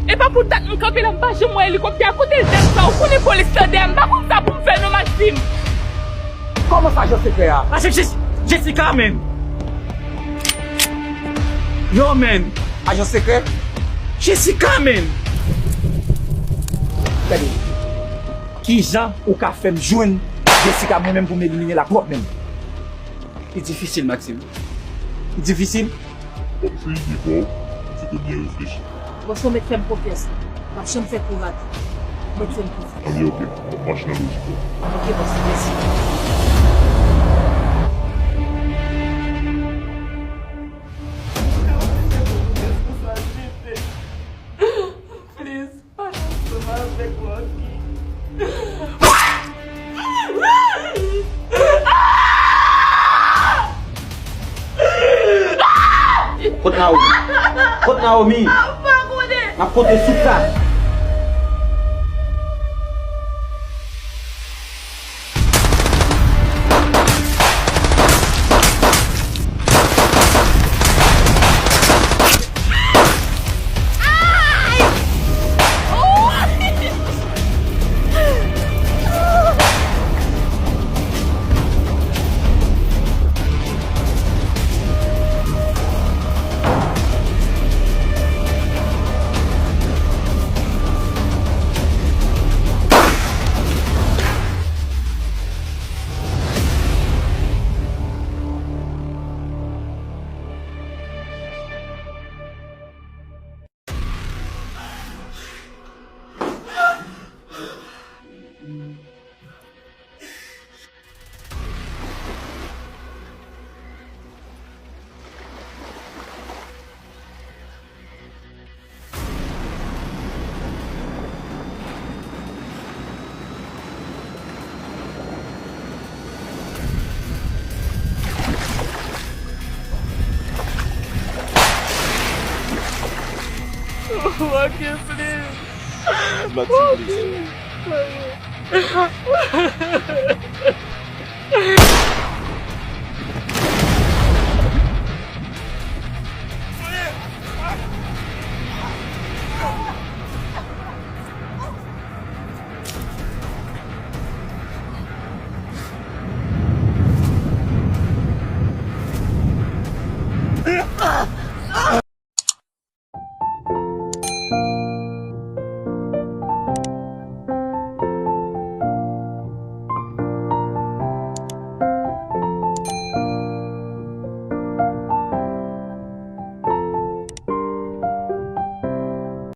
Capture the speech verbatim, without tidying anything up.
E pa pou dat m kanpe la, m pa janm wè elikoptè a. Kote l dat sa? Ou konnen polis lan dèyè m. M pa konn sa pou m fè non, Maxime. Kòman sa, ajan sekrè a? Ajan Jess-, Jessica, menm. Yo, menm. Ajan sekrè? Jessica, menm. Gade. Kijan ou ka fè m jwenn Jessica mwen menm pou m elimine l a pwòp men m? Li difisil, Maxime. Li difisil. Kòm se ide pa w, se te byen reflechi. Bòs, ou mèt fè m konfyans. M ap janm fè kou rate. Ou mèt fè m konfyans. Anben, oke. M ap mache nan lojik ou. Oke, bòs. Mèsi. Please. Pa t ansanm avèk Rocky. Kot Naomi? Kot Naomi? M ap konte sou sa. Rocky, please. Rocky, please.